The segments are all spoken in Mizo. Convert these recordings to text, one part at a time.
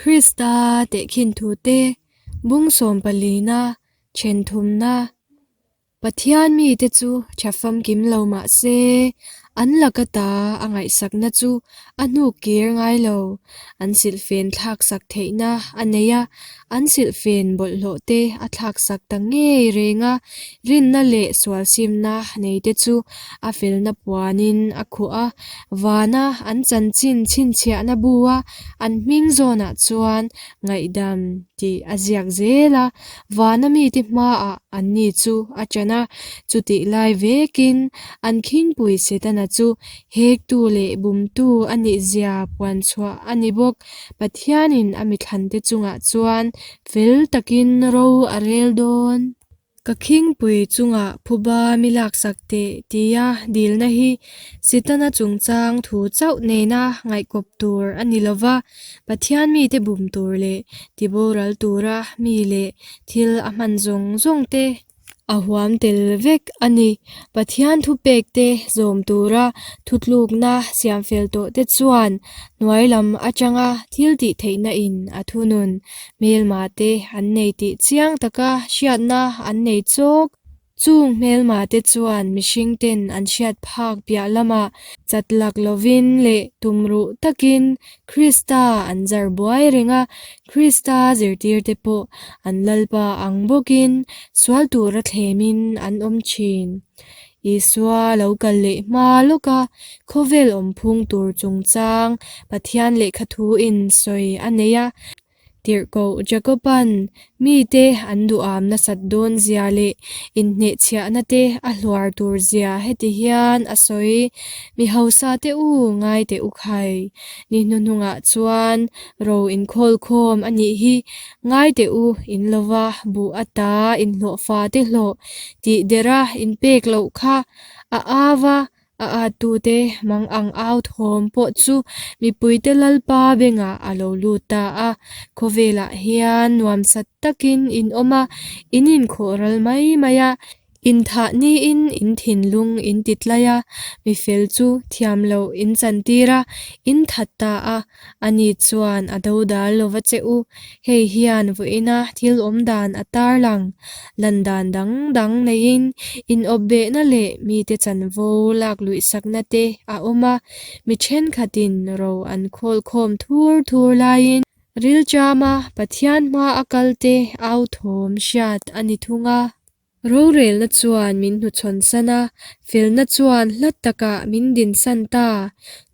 Krista tehkhin thute bung sawmpalina then thumna Pathian mite chu tha famkim lo mah se, an laka ta a ngaihsakna chu a hnuk kir ngai lo. An silhfen thlaksak theihna a nei a, an silhfen bawlhhlawh te a thlaksak ta ngei reng a, rinna leh sualsimna neite chu a felna puanin a khuh a, vana an chanchin chhinchhiahna bu-a an hming zawnah chuan ngaihdam tih a ziak zel a, vana mite hmaah anni chu a ṭan a, chutih lai vekin an khingpui Setana chu hektu leh bumtu a nihzia puan chhuah a ni bawk. Pathianin a mithlante chungah chuan fel takin ro a rel dawn. Ka khingpui chungah phuba mi laksak teh tia dilna hi Setana chungchang thu chauh nena ngaihkawp tur a ni lova, Pathian mite bum tur leh tiboral tura mi leh thil a hman zawng zawng te a huam tel vek a ni. Pathian thupekte zawm tura thutlukna siam fel tawh te chuan hnuai lam atanga thil tih theihna in a thunun hmelma te an nei tih chiang taka hriatna an nei chawk. Chung hmelma te chuan mihring ten an hriat phak piah lamah chat lak lovin leh tumruh takin Krista an zar buai reng a, Krista zirtirte pawh an Lalpa ang bawkin sual tura thlemin an awm thin. Isua lo kal leh hma lawka khawvel awmphung tur chungchang Pathian lehkha thuin sawi a nei a, Tirhkoh Jakoba'n mite an duham nasat dawn zia leh inhnehchhiahna te a hluar tur zia heti hian a sawi, Mi hausa te u ngai teh u khai, ni hnuhnungah chuan ro inkhawlkhawm a nih hi, ngai teh u in lova buh ata inhlawhfa te hlawh tih dera inpek loh kha a ava A attute mang ang au thawm pawh chu mipuite Lalpa bengah a lo lut ta a. Khawvelah hian nuamsat takin in awm a, in inkhawh ral mai mai a, inthah niin in thinlung in ti tlai a, mifel chu thiam loh in chantir a, in that ta a. Ani chuan a dodal lova che u, hei hian vawiina thil awm dan a tarlang, lan dan dang dang neiin inawpbehna leh mite chanvo lak luihsakna te a awm a, mi thenkhatin ro an khawl khawm thur thur laiin rilṭama Pathian hma a kalte au thawm hriat a ni thung a. Rorelna chuan min hnuchhawn san a, felna chuan hla takah min dinsan ta.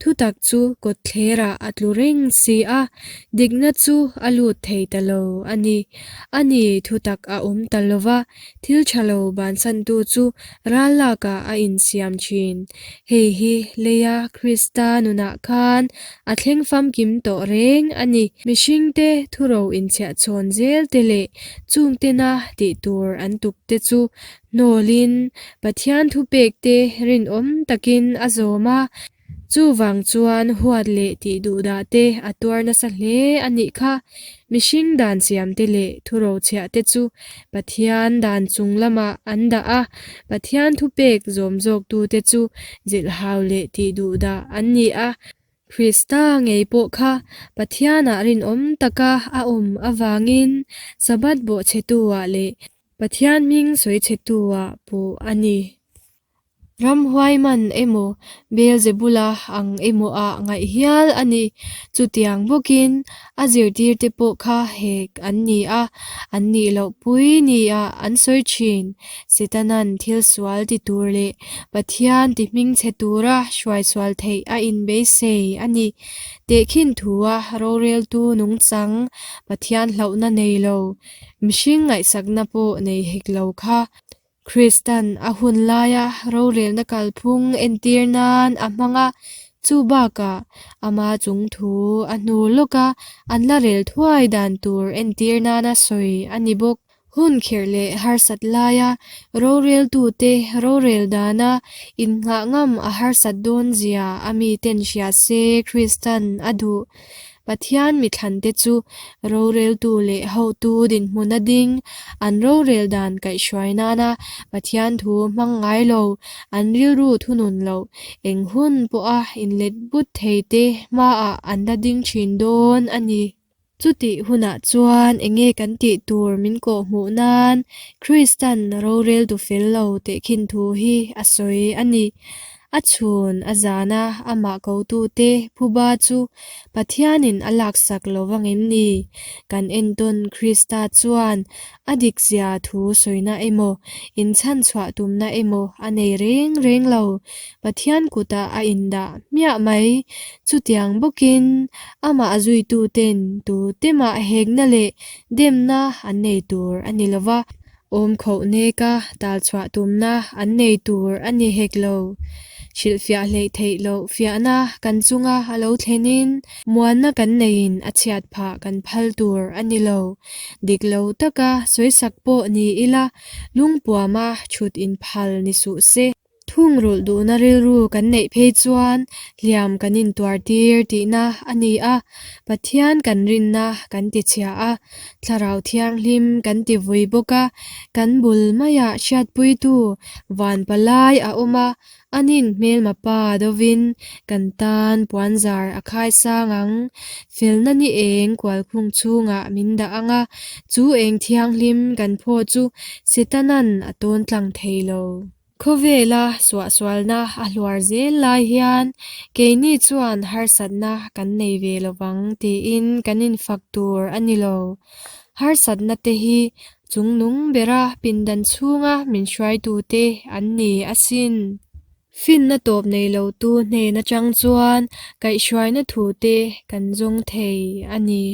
Thutak chu kawtthlerah a tlu reng si a, dikna chu a lut thei ta lo a ni. A ni, thutak a awm ta lo va, thil tha lo bansantu chu ral lakah a insiam thin. Hei hi leia Krista nunah khan a thleng famkim tawh reng a ni. Mihringte thuro inchhiahchhawn zel te leh chungtena tih tur an tuk te chu hnawlin Pathian thupekte rinawm takin a zawm a, chuvang chuan huat leh tih duhdah te a tuar nasa hle a nih kha. Mihring dan siamte leh thurochhiahte chu Pathian dan chung lamah an dah a, Pathian thupek zawm zawktute chu zilhhau leh tih duhdah an ni a. Krista ngei pawh kha Pathianah rinawm taka a awm avangin Sabbath bawhchhetu-ah leh Pathian hming sawichhetu-ah puh a ni. Ramhuai man emaw, Beelzebula ang emaw ah ngaih hial a ni. Chutiang bawkin a zirtirte pawh kha hek an ni a, an nih loh pui nia an sawi thin. Setanan thil sual ti tur leh Pathian ti hmingchhe tura hruai sual theih a inbeisei a ni. Tehkhin thua roreltu nungchang Pathian hlauhna nei lo, mihring ngaihsakna pawh nei hek lo kha Kristan a hun laia rorelna kalphung entir nan a hmang a, chu bakah ama chung thu a hnu lawka an la rel thuai dan tur entir nana sawi a ni bawk. Hun khirh leh harsat laia roreltute rorel dana innghah ngam a harsat dawn zia a miten hria se Kristan a duh. Pathian mithlante chu roreltu leh hotu dinhmuna ding, an rorel dan kaihhruai nana Pathian thu hmang ngai lo, an rilru thunun loh, eng hun pawha inlet but thei te hmaah an la ding thin dawn a ni. Chutih hunah chuan enge kan tih tur min kawhhmuh nan Kristan roreltu fel lo tehkhin thu hi a sawi a ni. A chhun a zana amah kotute phuba chu Pathianin a laksak lo vang em ni? Kan entawn Krista chuan a dikzia thu sawina emaw, inchhanchhuah tumna emaw a nei reng reng lo. Pathian kutah a indah hmiah mai. Chutiang bawkin amah zuituten tute mah hekna leh demna an nei tur a ni lo va, awmkhauh neka talchhuah tumna an nei tur a ni hek lo. Hrilhfiah hleih theih loh fiahna kan chunga a lo thlenin muanna kan neihin a chhiat phah kan phal tur a ni lo. Dik lo taka sawisak pawh ni ila lungpuama chhut inphal ni suh se. Thungrulh duhna rilru kan neih phei chuan hliam kan intuartir tihna a ni a, Pathian kan rinna kan tichhia a, Thlarau Thianghlim kan ti vui bawk a, kan bul maiah hriatpuitu van palai a awm a, anin hmelma pa dovin kan tan puanzar a khai sang ang. Felna ni eng kualkhung chhungah min dah ang a, chu eng thianghlim kan phaw chu Setanan a tawn tlang thei lo. Khawvela suahsualna a hluar zel lai hian keini chuan harsatna kan nei ve lovang tiin kan infak tur a ni lo. Harsatna te hi chungnung bera pindan chhunga min hruaitute an ni asin. Finna tawp nei lotu hnen atang chuan kaihhruaina thute kan zawng thei a ni.